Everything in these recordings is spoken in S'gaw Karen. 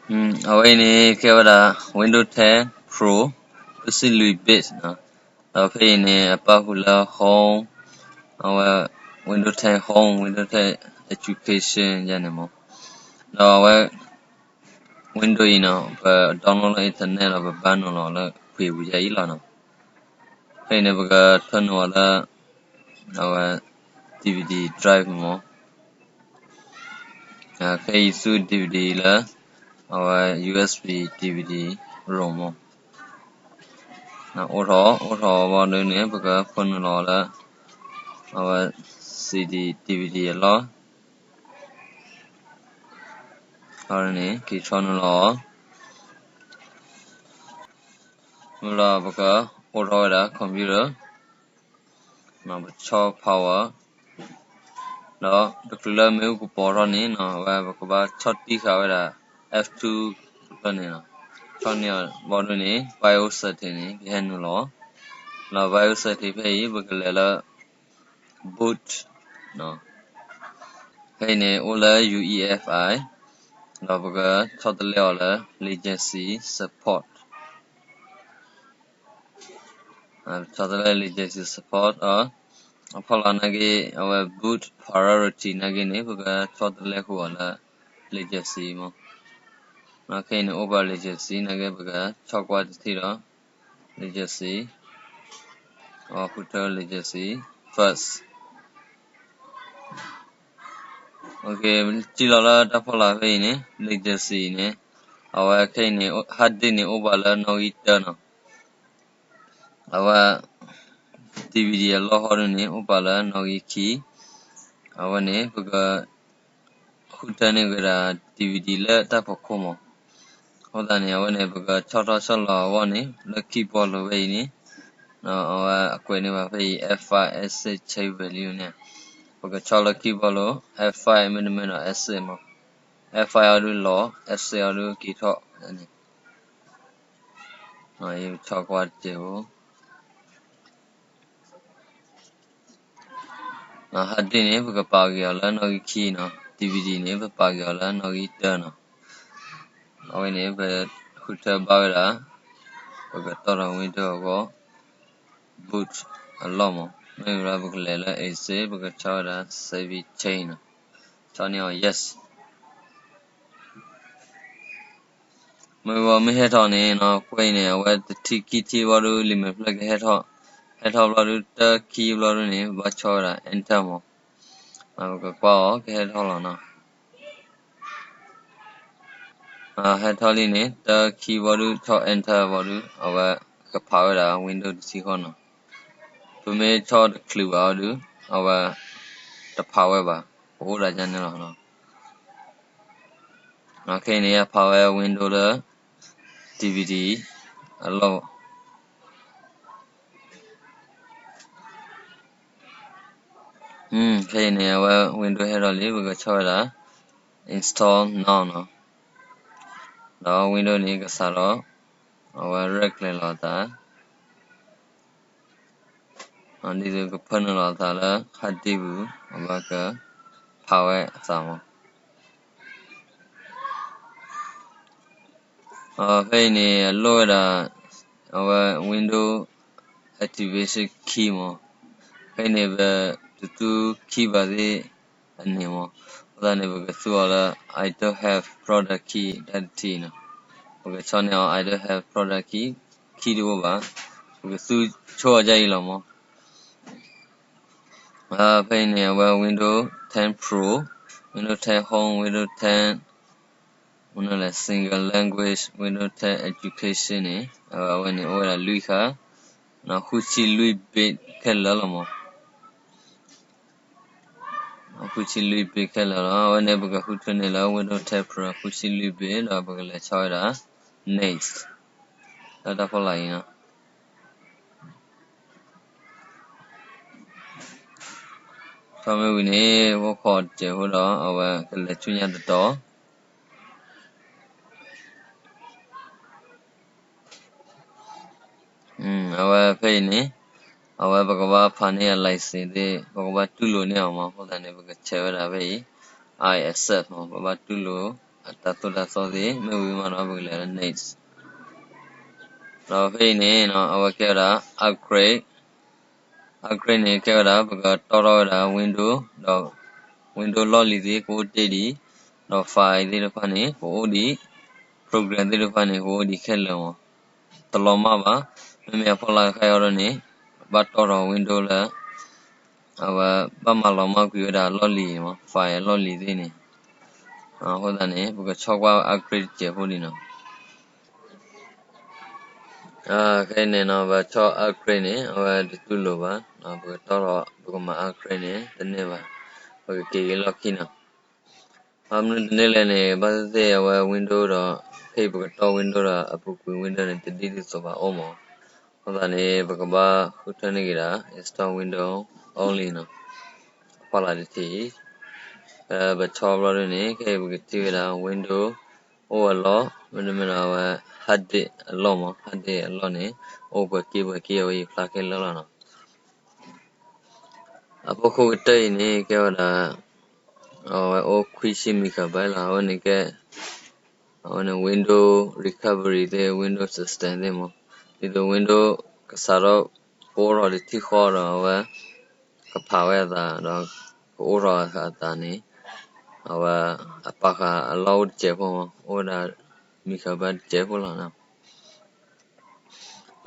အဝဲအံၤန့ၣ် ကဲဝဲဒၣ် Windows ten Pro ခွံဆံလွံၢ် bit နီၤ. ဒီးဖဲအံၤန့ၣ် အပာ်ဃုာ်လၢ Home, အဝဲ Windows ten Home, Windows ten Education ယဲန့ၣ်မး. ဒီးအဝဲ Windows အံၤနီၤ ပ download လၢ internet ဒီး ပဘၣ်နုာ်လီၤလၢ ဖံပူၤယဲအံၤလီၤနီၤ. ဖဲအံၤန့ၣ် ပကထၢနုာ်အီၤလၢ အဝဲ DVD drive မး. ခဲအံၤသူ DVD လၢ အဝဲ USB DVD ROM မး. အိၣ်ထီၣ် အိၣ်ထီၣ်ဘၣ်ဒုန့ၣ် ပကဖၢနုာ်လီၤလၢ အဝဲ CD DVD အလီၢ်. န့ၣ် က့ၤဆီနုာ်လီၤအီၤ. မ့ၢ်လၢပက အိၣ်ထီၣ်ဝဲဒၣ် computer ပဆီ power ဒီးတချုးလၢမ့ၣ်အူကပီၤထီၣ်န့ၣ်နီၤ အဝဲပကဘၣ်ဆီၣ်တံၢ်ဃာ်ဝဲဒၣ် F two လၢန့ၣ်နီၤ. ဆီၣ်န့ၢ်အီၤဘၣ်ဒုန့ၣ် BIOS setting န့ၣ် ကဟဲနုာ်လီၤ. လၢ BIOS setting ဖဲအံၤ ပကလဲၤလၢ boot ဖဲအံၤန့ၣ် အိၣ်လၢ UEFI ဒီးပကဆီတလဲအီၤလၢ legacy support. ဆီတလဲ legacy support အဖီလာ်နာ်က့ အဝဲ boot priority နာ်က့န့ၣ် ပကဆီတလဲဃုာ်အီၤလၢ legacy မး. ခဲအံၤန့ၣ် အိၣ်ပာ် legacy နာ်က့ ပကဆီကွၢ်တထံၣ်ဒီး legacy အဃုထၢ legacy first. ထံၣ်လီၤလၢတၢ်ဖီလာ်ဖဲအံၤန့ၣ် legacy န့ၣ် အဝဲခဲအံၤန့ၣ် hard disk န့ၣ် အိၣ်ပာ်လၢနီၣ်ဂံၢ်တၢနီၤ. အဝဲ DVD အလီၢ်ဃီဒုန့ၣ် အိၣ်ပာ်လၢနီၣ်ဂံၢ်ခံ. အဝဲန့ၣ် ပက ဃုထၢန့ၢ်က့ၤဒၣ် DVD လၢတၢ်ဖီခိၣ်မး. အဃိသတးန့ၣ် အဝဲန့ၣ် ပကဆီထီၣ်ဆီလီၤအဂီၢ်န့ၣ် လၢ keyboard လိၤဖဲအံၤန့ၣ် အဝဲအကွဲးန့ၢ်ဘၣ်ဖဲအံၤ F five exit change value န့ၣ် ပကဆီလၢ keyboard လိၤ F five မ့တမ့ၢ်ဒီး exit မး. F five အီၤဒုလီၤ exit အီၤဒုက့ၤထီၣ်န့ၣ် ယဆီကွၢ်တစဲးဖိ hard disk န့ၣ် ပကပာ်က့ၤအီၤလၢနီၣ်ဂံၢ်ခံနီၤ, DVD န့ၣ် ပပာ်က့ၤအီၤလၢနီၣ်ဂံၢ်တၢနီၤ. အဝဲန့ၣ် ပဃုထၢဘၣ်ဝဲဒၣ် ပကတီၢ်ဒီး Windows အဂီၢ် boot အလီၢ်မး. မ့ၢ်ဝဲဒၣ်ပကလဲၤလၢ exit ပကဆီဝဲဒၣ် save change နီၤ. ဆီန့ၢ်အီၤ yes. မ့ၢ်ဝဲမ့ၢ်ဟဲထီၣ်န့ၣ်နီၤ ကွဲးအံၤန့ၣ် အဝဲတထံၣ်ခံထံၣ်ဘျီဒု လံာ်မဲာ်ဖျၢၣ်ကဟဲထီၣ်, ဟဲထီၣ်ဘျီဒု တၢခံဘျီဒုန့ၣ် ဘၣ်ဆီဝဲဒၣ် enter မး. ပကကွၢ်အီၤ ကဟဲထီၣ်လီၤနီၤ. ဟဲထီၣ်လံန့ၣ် တၢခံဘျီဒု ဆီ enter ဘျီဒု အဝဲကဖးဝဲဒၣ် window တဆံဃီနီၤ. ပမ့ၢ်ဆီတချုးဘၣ်အီၤဒု အဝဲ တဖးဝဲဘၣ်, ကအိၣ်ဒၣ်ဒ်န့ၣ်လီၤ. ခဲအံၤန့ၣ် ယဖးဝဲ window လၢ DVD အလီၢ် ခဲအံၤန့ၣ် အဝဲ window ဟဲထီၣ်လံ ပကဆီၣ်ဝဲဒၣ် install now နီၤ. ဒီး window န့ၣ် ကစးထီၣ် အဝဲ right click လီၤအသး ဒ်သိးကဖၢနုာ်လီၤအသးလၢ hard disk ပူၤ အဝဲကဖးဝဲအသးမး. ဖဲအံၤန့ၣ် အလိၣ်ဝဲဒၣ် အဝဲ window activation key မး. ဖဲအံၤန့ၣ် ပတသူ key ဘၣ်သ့ၣ်အန့ၣ်မး. အဃိသတးန့ၣ် ပကသူအီၤလၢ I don't have product key တၢ်တထံၣ်နီၤ. ပကဆီန့ၢ်အီၤ I don't have product key, key တအိၣ်ဘၣ်. ပကသူဆိအီၤဒ်အံၤလီၤမး. ဖဲအံၤန့ၣ် အဝဲ Windows ten Pro, Windows ten Home, Windows ten, Windows လဲၣ် Single Language, Windows ten Education န့ၣ် အဝဲန့ၣ် အိၣ်ဝဲဒၣ်လွံၢ်ခါ, ဃုဆံလွံၢ် bit ခဲလၢာ်လီၤမး. ဃုဆံလွံၢ် bit ခဲလၢာ်လီၤ. အဝဲန့ၣ် ပကဃုထၢန့ၢ်လၢ Windows ten Pro ဃုဆံလွံၢ် bit ဒီးပကလဲၤဆီဝဲဒၣ် next လၢတၢ်ဖီလာ်အံၤနီၤ. ဆီမ့ၢ်ဝံၤန့ၣ် အိၣ်ခိးတစဲးဖိဒီး အဝဲကလဲၤဆူညါတတီၤ. အဝဲဖဲအံၤန့ၣ် အဝဲပကဘၣ်ဖးန့ၢ်အ license သ့ၣ် ပကဘၣ်တူၢ်လိာ်န့ၢ်အီၤမး. အဃိသတးန့ၣ် ပကဆဲးဝဲဒၣ်ဖဲအံၤ I accept မး. ပဘၣ်တူၢ်လိာ် တၢ်သိၣ်တၢ်သီသ့ၣ် မ့ၢ်ဝံၤမးဒီး ပကလဲၤလၢ next. ဒီးဖဲအံၤန့ၣ် အဝဲကဲဝဲဒၣ် upgrade. Upgrade န့ၣ် ကဲဝဲဒၣ် ပကတီၢ်ထီၣ်ဝဲဒၣ် window ဒီး window လီၢ်လံၤသ့ၣ် ကအိၣ်တ့ၢ်ဒံး, ဒီး file သ့ၣ်တဖၣ်န့ၣ် ကအိၣ်ဒံး, program သ့ၣ်တဖၣ်န့ၣ် ကအိၣ်ဒံးခဲလၢာ်မး. တလီၤမၢ်ဘၣ်. မ့မ့ၢ်အဖီလာ်တခါအံၤဒ်န့ၣ် ဘၣ်တီၢ်ထီၣ် window လၢ အဝဲဘၣ်မၤလီၤမၢ်ကွံာ်ဝဲဒၣ်အလီၢ်လံၤမး, file အလီၢ်လံၤသ့ၣ်န့ၣ်. အဃိသတးန့ၣ် ပကဆီၣ်ကွၢ် upgrade တစဲးဖိလံနီၤ. ခဲအံၤန့ၣ်နီၤ ပဆီၣ် upgrade န့ၣ် အဝဲတတူၢ်လိာ်ဘၣ်, ပကတီၢ်ထီၣ် ပကမၤ upgrade န့ၣ် တန့ၢ်ဘၣ်, ပကက့ၤက့ၤလီၢ်ခံနီၤ. ဘၣ်မနုၤတန့ၢ်လဲၣ်န့ၣ် ဘၣ်သ့ၣ်သ့ၣ်အဝဲ window ဒီး ဖဲအံၤပကတီၢ် window ဒီးအပူၤကွံာ် window န့ၣ် တဒ်သိးသိးဘၣ်အိၣ်မး. အဃိသတးန့ၣ် ပကဘၣ်ဃုထၢန့ၢ်က့ၤဒၣ် install window only နီၤ, အဖီလာ်တထံၣ်အံၤ. ပဆီၣ်ဘျီဒ်န့ၣ် ခဲအံၤပကထံၣ်ဝဲဒၣ် window အိၣ်အလီၢ်, မ့တမ့ၢ်ဒီးအဝဲ hard disk အလီၢ်မး, hard disk အလီၢ်န့ၣ် အိၣ်ပှဲၤက့ပှဲၤက့ အဝဲယဖျါခဲလၢာ်လီၤနီၤ. အဖီခိၣ်ကတၢၢ်အံၤန့ၣ် ကဲဝဲဒၣ် အဝဲအိၣ်ခွံဆံ megabyte လီၤ. အဝဲန့ၣ်ကဲ အဝဲန့ၣ် window recovery သ့ၣ် window system သ့ၣ်မး, ဒ်သိး window ကစးထီၣ် ကအိၣ်ထီၣ်တထံၣ်ဃီဒီး အဝဲ ကဖးဝဲအသးဒီး ကအိၣ်ထီၣ်အသးန့ၣ် အဝဲအပာ်ဃာ်အလီၢ်အိၣ်တစဲးဖိမး, အိၣ်ဝဲဒၣ် megabyte တစဲးဖိလီၤ. မ့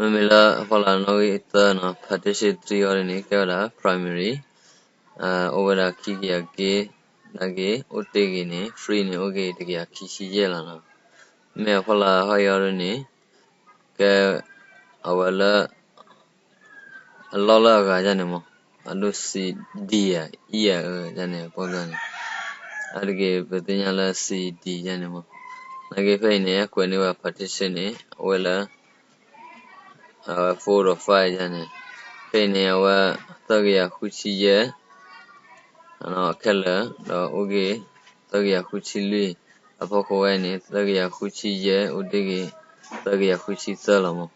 မ့ၢ်လၢအဖီလာ်နီၣ်ဂံၢ်သၢနီၤ, partition three အံၤဒ်န့ၣ် ကဲဝဲဒၣ် primary, အိၣ်ဝဲဒၣ်ခံကယၤက့, နာ်က့ အိၣ်တ့ၢ်ဂ့ၤန့ၣ် free န့ၣ် အိၣ်က့ၤတကယၤခံဆံယဲၢ်လီၤနီၤ. မ့ၢ်အဖီလာ်ဟီၣ်အံၤဒ်န့ၣ် ကဲ အဝဲလၢ အလီၢ်လၢအဂၤဒ်န့ၣ်မး, အဒိ C D ဧါ E ဧါ အဒ်န့ၣ် အပိၢ်သၢန့ၣ်, အါတက့ၢ်ပသ့ၣ်ညါလၢ C D ဒ်န့ၣ်မး. နာ်က့ဖဲအံၤန့ၣ် အကွဲးန့ၢ်ဝဲ partition န့ၣ် အဝဲလၢ အဝဲ four ဒီး five ဒ်န့ၣ်, ဖဲအံၤန့ၣ် အဝဲ သၢကယၤဃုဆံယဲၢ် ခဲလၢာ် ဒီးအိၣ်က့ၤ သၢကယၤဃုဆံလွံၢ်, အဖီခိၣ်ဝဲအံၤန့ၣ် သၢကယၤဃုဆံယဲၢ် အိၣ်တ့ၢ်က့ၤ သၢကယၤဃုဆံသၢလီၤမး.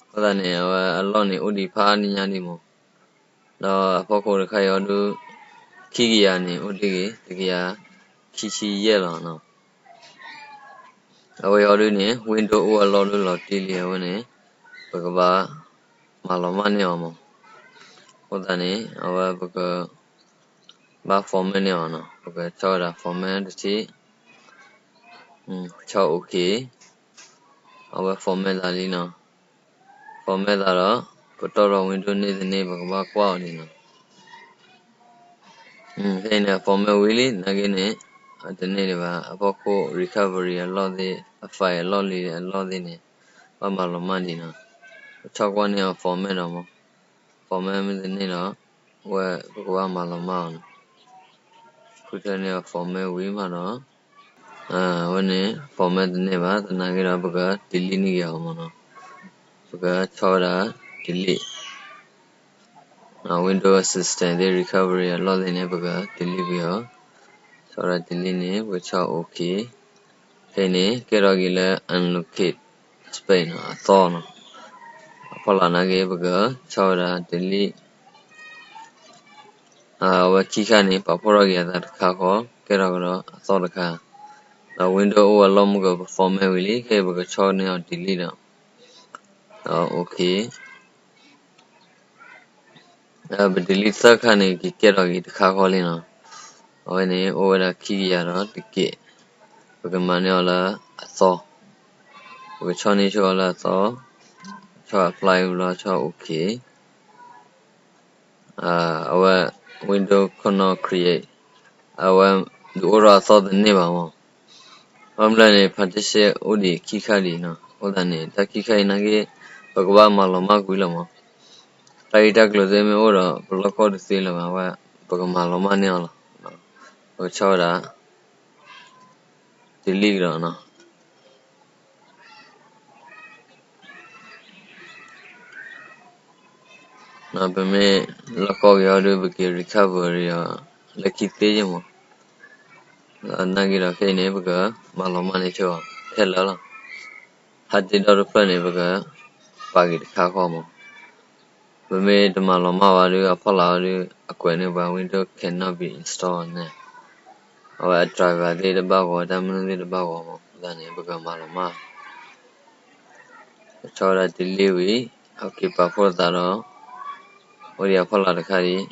အဃိသတးန့ၣ် အဝဲအလီၢ်န့ၣ် အိၣ်ဒံးဖးအါနံၣ်ညါဒံးမး, ဒီးအဖီခိၣ်တခါအံၤအံၤဒ် ခံကယၤန့ၣ် အိၣ်တ့ၢ်က့ၤ တကယၤခံဆံယဲၢ်လီၤနီၤ. အဝဲအံၤဒ်န့ၣ် window အိၣ်အလီၢ်ဒ်လီၤတံၢ်လံ အဝဲန့ၣ် ပကဘၣ်မၤလီၤမၢ်န့ၢ်အီၤမး. အဃိသတးန့ၣ် အဝဲပက ဘၣ် format န့ၢ်အီၤနီၤ, ပကဆီၣ်ဝဲဒၣ် format တထံၣ်, ဆီၣ် OK, အဝဲ format သးလံနီၤ. format သးဒီး ပတီၢ်ထီၣ် window န့ၢ်တန့ၢ် ပကဘၣ်ကွၢ်အီၤဒ်နီၤ. ဖဲအံၤန့ၣ် အ format ဝံၤလံ နာ်က့န့ၣ် အတန့ၢ်ဒံးဘၣ်, အဖီခိၣ် recovery အလီၢ်သ့ၣ် အ file အလီၢ်လံအလီၢ်သ့ၣ်န့ၣ် ဘၣ်မၤလီၤမၢ်ဒံးနီၤ. ပဆီၣ်ကွၢ်န့ၢ်အီၤ format ဒီးမး, format မ့ၢ်တန့ၢ်ဒီး ဝဲပကဘၣ်မၤလီၤမၢ်အီၤနီၤ. ဃုထၢန့ၢ်အီၤ format ဝံၤမးဒီး အဝဲန့ၣ် format တန့ၢ်ဘၣ်, သနာ်က့ဒီး ပက delete န့ၢ်က့ၤအီၤမးနီၤ. ပကဆီၣ်ဝဲဒၣ် delete, window system သ့ၣ် recovery အလီၢ်သ့ၣ်န့ၣ် ပက delete ကွံာ်အီၤ. ဆီၣ်ဝဲဒၣ် delete န့ၣ် ပကဆီၣ် OK. ဖဲအံၤန့ၣ် ကဲထီၣ်က့ၤလၢ unallocate space နီၤ, အသီနီၤ. အဖီလာ်နာ်က့ ပကဆီၣ်ဝဲဒၣ် delete, အဝဲခံခါန့ၣ် ပာ်ဖှိၣ်ထီၣ်က့ၤအသးတခါဃီ, ကဲထီၣ်ကဒီးအသီတခါ, ဒီး window အိၣ်အလီၢ်မုၢ်က ပ format ဝံၤလံ, ခဲအံၤပကဆီၣ်န့ၢ်အီၤ delete ဒီး, ဒီး OK. ပ delete သၢခါန့ၣ် ကကဲထီၣ်က့ၤတခါဃီလံနီၤ. အဝဲန့ၣ် အိၣ်ဝဲဒၣ်ခံကယၤဒီးတက့ၢ်, ပကမၤန့ၢ်အီၤလၢအသီ, ပကဆီၣ်န့ၢ်ဆိအီၤလၢအသီ, ဆီၣ် apply ဘျီ ဆီၣ် OK. အဝဲ window ခိၣ်နီၣ် create အဝဲ ဒုးအိၣ်ထီၣ်အသီတန့ၢ်ဘၣ်မး. ဘၣ်မနုၤလဲၣ်န့ၣ် partition အိၣ်ဒံးခံခါဒံးနီၤ. အဃိသတးန့ၣ် တၢ်ခံခါအံၤနာ်က့ ပကဘၣ်မၤလီၤမၢ်ကွံာ်လီၤမး. တၢ်ဂ့ၢ်တၢ်ကျိၤသ့ၣ်မ့ၢ်အိၣ်ဒီး ပလီၢ်ကီၢ်တသ့လၢၤဘၣ်ဝဲ, ပကမၤလီၤမၢ်န့ၢ်အီၤလီၤ. ပကဆီၣ်ဝဲဒၣ် delete ကဒီးနီၤ. ပမ့ၢ်လီၢ်ကီၢ်က့ၤအီၤဒီး ပက့ၤ recovery အီၤ လၢခံသ့ယဲၢ်မး. နာ်က့ဒီးခဲအံၤန့ၣ် ပကမၤလီၤမၢ်န့ၢ်ဆိအီၤခဲလၢာ်လီၤ. hard disk ဒီတဖျၢၣ်န့ၣ် ပကပာ်က့ၤတခါဃီမး. ပမ့ၢ်တမၤလီၤမၢ်ဘၣ်ဒီး အဖီလာ်အီၤဒီး အကွဲးန့ၢ်ပှၤ window cannot be installed န့ၣ် အဝဲအ driver သ့ၣ်တဘၣ်ဂီၤ တၢ်မနုၤသ့ၣ်တဘၣ်ဂီၤမး အဃိသတးန့ၣ် ပကမၤလီၤမၢ် ပဆီဝဲဒၣ် delete ဝံၤ အက့ၤပာ်ဖှိၣ်သးဒီး အိၣ်ဒံးအဖီလာ်တခါဒံး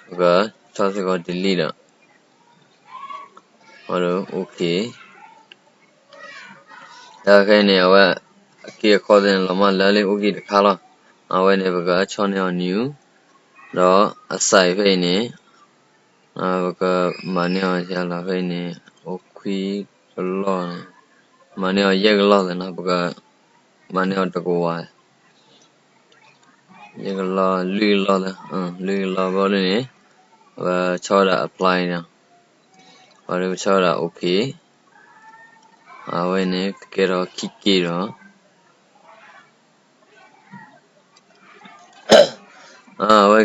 ပကဆီစ့ၢ်ကီး delete ဒီး အီၤဒီး okay တၢ်ခဲအံၤန့ၣ် အဝဲ အက့အခီသ့ၣ်န့ၣ် လီၤမၢ်လၢလံ အိၣ်က့ၤတခါလီၤ. အဝဲန့ၣ် ပကဆီန့ၢ်အီၤ new ဒီးအ size ဖဲအံၤန့ၣ် ပကမၤန့ၢ်အီၤလီၤ ဖဲအံၤန့ၣ် အိၣ်ခွံကလီၢ်န့ၣ် မၤန့ၢ်အီၤယဲၢ်ကလီၢ်သ့ၣ်နီၤ ပကမၤန့ၢ်အီၤတကဝီၤ ယဲၢ်ကလီၢ် လွံၢ်ကလီၢ်သ့ၣ် လွံၢ်ကလီၢ်ဘျီဒ်န့ၣ် ပဆီဝဲဒၣ် apply န့ၣ် အီၤဒီးပဆီဝဲဒၣ် okay အဝဲန့ၣ် ကကဲထီၣ်ခံက့ဒီး အဝဲ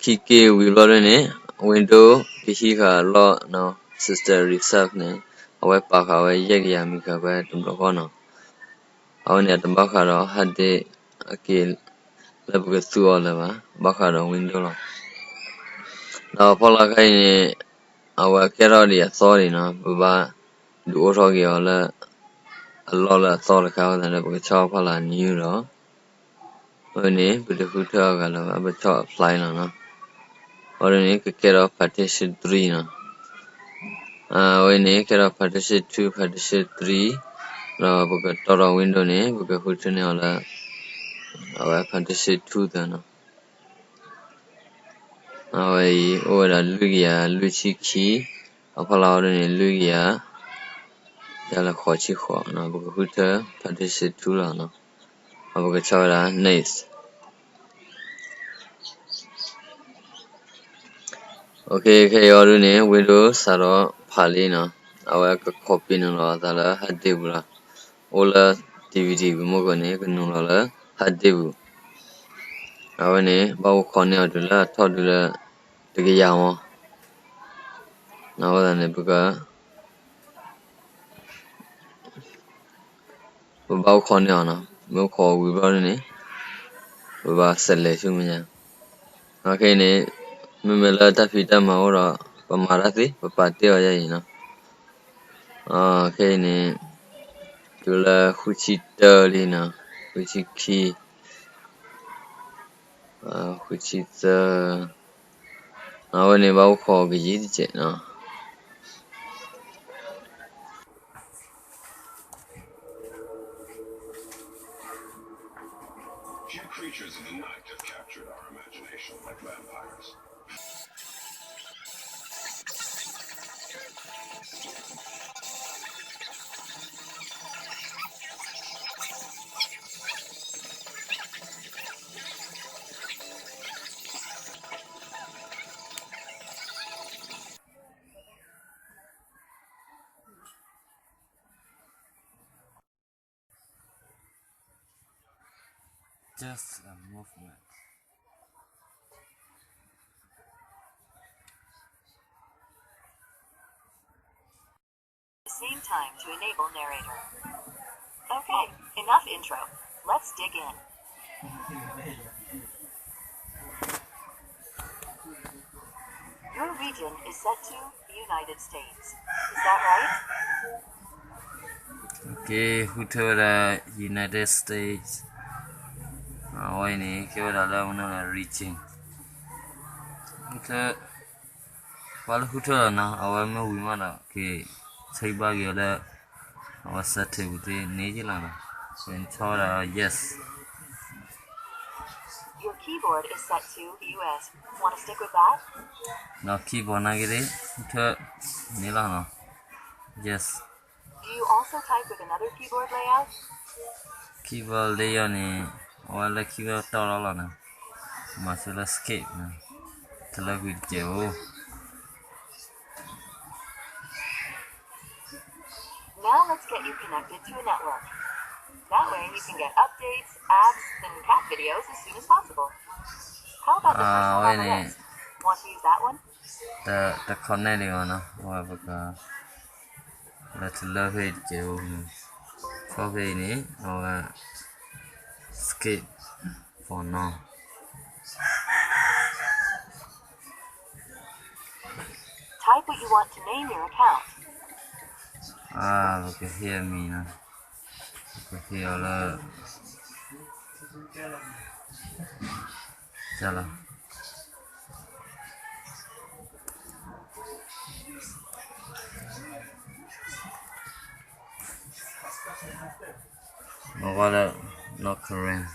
ခံက့ဝံၤဘျီဒ်န့ၣ် window ကဟံးဃာ်အလီၢ် system reset န့ၣ် အဝဲပာ်ဃာ်ဝဲယဲၢ်ကယၤ megabyte တဘျီဃီနီၤ. အဝဲန့ၣ်အတဘၣ်ဃးဒီး hard disk အက့ လၢပကသူအီၤလၢၤဘၣ် ဘၣ်ဃးဒီး window လီၤ. ဒီးဖီလာ်ခဲအံၤန့ၣ် အဝဲကဲထီၣ်ဒံးအသီဒံးနီၤ ပဘၣ်ဒုးအိၣ်ထီၣ်က့ၤအီၤလၢ အလီၢ်လၢအသီတခါအဃိသတးဒီး ပကဆီဖီလာ် new ဒီး အဝဲန့ၣ် ပတဃုထၢအဂၤလၢၤဘၣ် ပဆီ apply လီၤနီၤ. အီၤဒ်န့ၣ် ကကဲထီၣ် partition three နီၤ. အဝဲန့ၣ် ကဲထီၣ် partition two partition three ဒီးပကတီထီၣ် window န့ၣ် ပကဃုထၢန့ၢ်အီၤလၢ အဝဲ partition two သ့နီၤ. အဝဲအံၤ အိၣ်ဝဲဒၣ်လွံၢ်ကယၤလွံၢ်ဆံခံ, အဖီလာ်အီၤဒ်န့ၣ် လွံၢ်ကယၤ ယၤလၢဃိးဆံဃိးနီၤ, ပကဃုထၢ partition two လီၤနီၤ. အပကဆီဝဲဒၣ် next. Okay ခဲအံၤအီၤဒ်န့ၣ် Windows စးထီၣ်ဖးလံနီၤ, အဝဲက copy နုာ်လီၤအသးလၢ hard disk ပူၤလီၤ. အိၣ်လၢ DVD ပူၤမ့ၢ်ဂ့ၤန့ၣ် ကနုာ်လီၤလၢ hard disk ပူၤ. အဝဲန့ၣ် ဘၣ်အိၣ်ခိးန့ၢ်အီၤတုၤလၢအထီၣ်ဒုလၢ တကယၤမး, အဃိသတးန့ၣ် ပက ပဘၣ်အိၣ်ခိးန့ၢ်အီၤနီၤ, မ့ၢ်အိၣ်ခိးဝံၤဘျီဒ်န့ၣ် ပဘၣ် select ဆူမဲာ်ညါ. ခဲအံၤန့ၣ် မ့မ့ၢ်လၢတၢ်ဖံးတၢ်မၤအိၣ်ဒီး ပမၤတၢ်သ့ ပပာ်တ့ၢ်အီၤယဲအံၤနီၤ. ခဲအံၤန့ၣ် တုၤလၢဃုဆံတၢလံနီၤ, ဃုဆံခံ, ဃုဆံသၢ, အဝဲန့ၣ်ဘၣ်အိၣ်ခိးကယံၤတကဲးနီၤ. Few creatures of the night have captured our imagination like vampires. Just a movement. The same time to enable narrator. Okay, enough intro. Let's dig in. Your region is set to the United States. Is that right? Okay, ဃုထၢဝဲဒၣ် United States. အဝဲအံၤန့ၣ် ကဲဝဲဒၣ်လၢအမနုၤလၢ region. ဃုထၢ ပှၤလၢဃုထၢလီၤနီၤ, အဝဲမ့ၢ်ဝံၤမးဒီး က့ၤ check ဘၣ်က့ၤအီၤလၢ အဝဲ setting ပူၤတန့ၢ်က့ၤလီၤနီၤ. ပဆီဝဲဒၣ် yes. Your keyboard is set to U S. Want to stick with that? ဒီး keyboard နာ်က့ၤ ဃုထၢန့ၣ်လီၤနီၤ. Yes. Do you also type with another keyboard layout? Keyboard layout န့ၣ် အဝဲလၢ keyboard တီၢ်လီၤလီၤနီၤ, မၤဆိလၢ escape နီၤ, တလၢကွံာ်တကဲးဧိၤ. Now let's get you connected to a network. That way you can get updates, apps, and cat videos as soon as possible. How about the personal on the list? Want to use that one? တ တ connect ဒံးဘၣ်နီၤ, အဝဲပက လၢတလၢဖဲအံၤတကဲးဧိၤ, ဖဲအံၤန့ၣ် အဝဲ escape for now. Type what you want to name your account. အါ ပကဟ့ၣ်အမံၤနီၤ, ပကဟ့ၣ်အီၤလၢ ကလီၤ မ့ၢ်ဝဲလၢ not current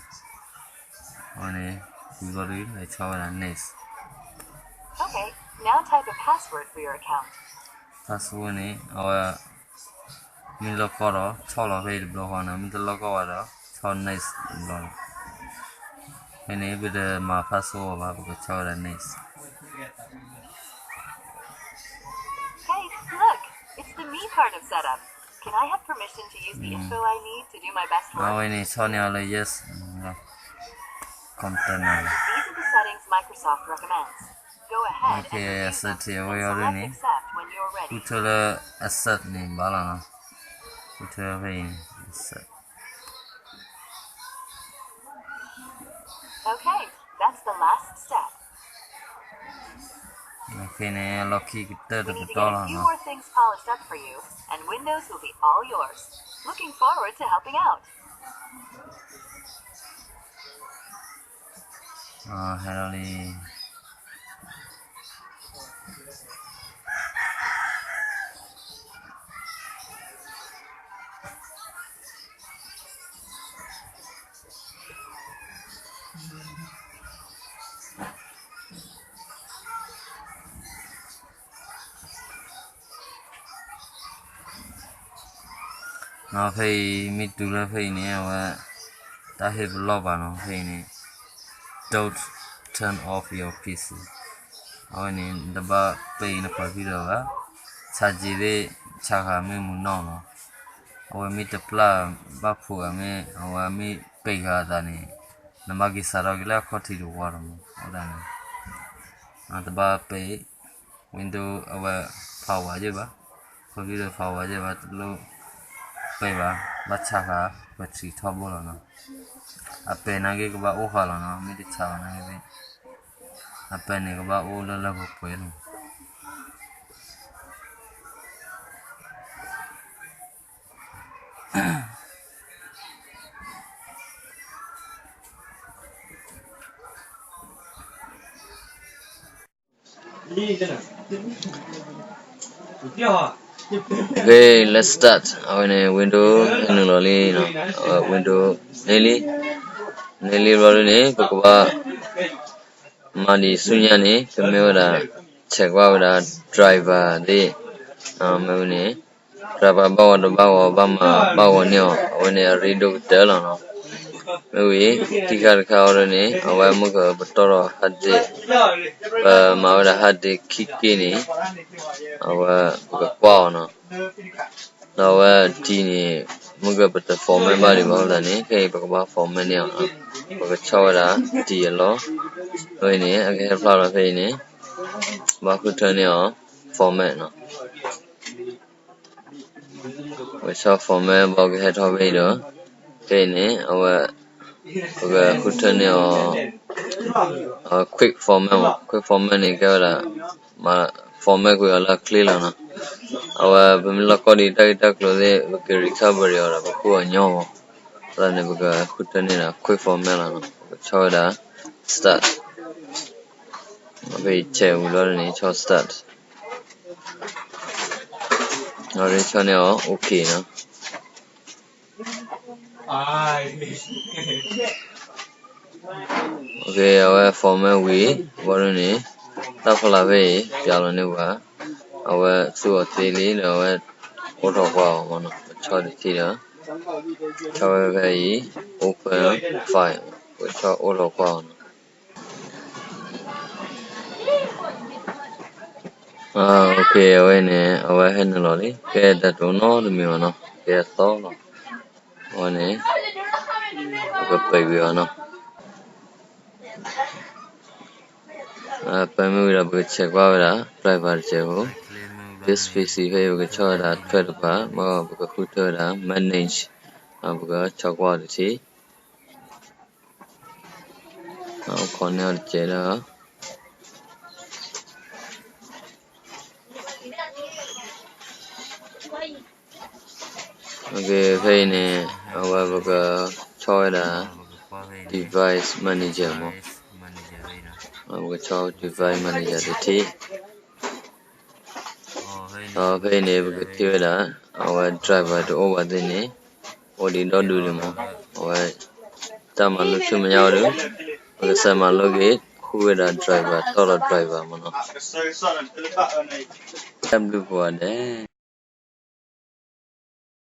အဝဲန့ၣ် ဝံၤဘျီဒုး လဲၤဆီဝဲဒၣ် next. Okay, now type a password for your account. Password န့ၣ် အဝဲ မ့ၢ်လီၢ်ကီၢ်ဒီး ဆီၣ်လီၤဖဲအံၤတဘျီဃီနီၤ, မ့ၢ်တလီၢ်ကီၢ်ဘၣ်ဒီး ဆီၣ် next တဘျီလီၤ. ဖဲန့ၣ် ပတမၤ password ဘၣ်, ပကဆီၣ်ဝဲဒၣ် next. Hey, look, it's the me part of setup. Can I have permission to use the info I need to do my best work? အဝဲန့ၣ် ဆီၣ်န့ၢ်အီၤလၢ yes လီၤ, container လီၤ. These are the settings Microsoft recommends. Go ahead and review them and select accept when you're ready. အဝဲန့ၣ် ဃုထၢလၢ accept န့ၣ် ဘၣ်လီၤနီၤ, ဃုထၢဖဲအံၤန့ၣ် accept. Okay, that's the last step. ဖဲန့ၣ် လီၢ်ခံကတၢၢ်တကတီၢ်လီၤနီၤ. We need to get a few more things polished up for you, and Windows will be all yours. Looking forward to helping out. ဟဲလီၤလံ. ဖဲအံၤ မ့ၢ်တုၤလၢဖဲအံၤန့ၣ် အဝဲ တၢ်ဟ့ၣ်ပလီၢ်ဘၣ်နီၤ, ဖဲအံၤန့ၣ် Don't turn off your PC. အဝဲန့ၣ် နတဘၣ်ပ့ၤန computer ဘၣ်, ဆါက့ၤသ့ၣ် ဆါဃာ်မ့ၢ်မုၢ်နီၢ်နီၤ, အဝဲမ့ၢ်တပျၢ်ဘၣ်ဖိးဂၤမ့ၢ် အဝဲမ့ၢ်ပ့ၤဃာ်အသးန့ၣ် နဘၣ်က့ၤစးထီၣ်က့ၤလၢအခီၣ်ထံးတဝီဒီးမး, အဝဲဒၣ်န့ၣ် တဘၣ်ပ့ၤ Windows အဝဲ power ယဲၢ်ဘၣ်, computer power ယဲၢ်ဘၣ်, တလိၣ်ပ့ၤဘၣ်, ဘၣ်ဆါဃာ် battery ထီဘိလီၤနီၤ. အပဲနာ်က့ကဘၣ်အိၣ်ဃာ်လီၤနီၤ, မ့ၢ်တဆါဘၣ်နာ်က့သ့ၣ် အပဲန့ၣ်ကဘၣ်အိၣ်လၢလၢပှဲၤပှဲၤလီၤ. ဂ့ၤ let's start အဝဲန့ၣ် window ဟဲနုာ်လီၤလံနီၤ, window န့ၢ်လံ, န့ၢ်လံဘျီဒ်န့ၣ် ပကဘၣ် မၤဒ်ဆူညါန့ၣ် ကမ့ၢ်ဝဲဒၣ် check ဘၣ်ဝဲဒၣ် driver သ့ၣ်, မ့ၢ်ဝဲန့ၣ် driver ဘၣ်ဂီၤတဘၣ်ဂီၤ ဘၣ်မၤဘၣ်ဂီၤန့ၢ်အီၤ အဝဲန့ၣ်အရ့ဒိၣ်ကတၢၢ်လီၤနီၤ. မ့ၢ်ဝံၤ ခံခါတခါအီၤဒ်န့ၣ် အဝဲမ့ၢ်ကပတီၢ်ထီၣ် hard disk, ပမၤဝဲဒၣ် hard disk ခံက့ၢ်န့ၣ် အဝဲပကကွၢ်အီၤနီၤ. ဒီးအဝဲ D န့ၣ် မ့ၢ်ကပတ format ဘၣ်ဒံးဘၣ်အဃိသတးန့ၣ် ခဲအံၤပကဘၣ် format န့ၢ်အီၤနီၤ. ပကဆီၣ်ဝဲဒၣ် D အလီၢ်, အဝဲန့ၣ် အကဟဲဖျါလီၤဖဲအံၤန့ၣ် ဘၣ်ဃုထၢန့ၢ်အီၤ format နီၤ. ပကဆီၣ် format ဘၣ်ကဟဲထီၣ်ဖဲအံၤဒီး ဖဲအံၤန့ၣ် အဝဲ ပကဃုထၢန့ၢ်အီၤ quick format မး, quick format န့ၣ် ကဲဝဲဒၣ် မၤ format ကွံာ်အီၤလၢအချ့လီၤနီၤ. အဝဲပမ့ၢ်လီၢ်ကီၢ်ဒံးတၢ်ဂ့ၢ်တၢ်ကျိၤသ့ၣ် ပက recovery အီၤဒီး ပဃုအီၤညီမး, အဃိသတးန့ၣ် ပကဃုထၢန့ၢ်ဒီး quick format လီၤနီၤ. ပကဆီၣ်ဝဲဒၣ် start, ဖဲအံၤ check ဝံၤလီၤန့ၣ် ဆီၣ် start, အဝဲဆီၣ်န့ၢ်အီၤ OK နီၤ. OK အဝဲ format ဝံၤ ဘၣ်ဒ်န့ၣ် တၢ်ဖီလာ်ဖဲအံၤ ပျးလီၤန့ၢ်ပှၤ, အဝဲသူအီၤသ့လံဒီး အဝဲအိၣ်ထီၣ်ကွၢ်အီၤမးနီၤ. ပဆီၣ်တထံၣ်ဒီး ဆီၣ်ဝဲဖဲအံၤ open file, ပဆီၣ်အိၣ်ထီၣ်ကွၢ်အီၤနီၤ. OK အဝဲန့ၣ် အဝဲဟဲနုာ်လီၤလံ, ကဲတၢ်တအိၣ်နီတမံၤဘၣ်နီၤ, ကဲအသီလီၤ. အဝဲန့ၣ် ပကပံာ်ကွံာ်အီၤနီၤ. ပမ့ၢ်ဝံၤဒီး ပက check ကွၢ်ဝဲဒၣ် driver တစဲးဖိ, this PC ဖဲအံၤ ပကဆီၣ်ဝဲဒၣ်ထွဲတပၤ, မ့ၢ်ပကဃုထၢဝဲဒၣ် manage, ပကဆီၣ်ကွၢ်အီၤတထံၣ်. အိၣ်ခိးန့ၢ်အီၤတစဲးဒီး, ဖဲအံၤန့ၣ် အဝဲပကဆီၣ်ဝဲဒၣ် device manager မး, ပကဆီၣ် device manager တထံၣ်, ဒီးဖဲအံၤန့ၣ် ပကထံၣ်ဝဲဒၣ် အဝဲ driver တအိၣ်ဘၣ်သ့ၣ်န့ၣ် အိၣ်ဒံးဒီဒူၣ်န့ၣ်မး, အဝဲ တၢ်မၤလိဆူမဲာ်ညါအီၤဒီး ပကစးမၤလိက့ၤ ဃုဝဲဒၣ် driver တီၢ်ဒီး driver မးနီၤ, တၢ်ဘျုးကိးဂၤဒဲး.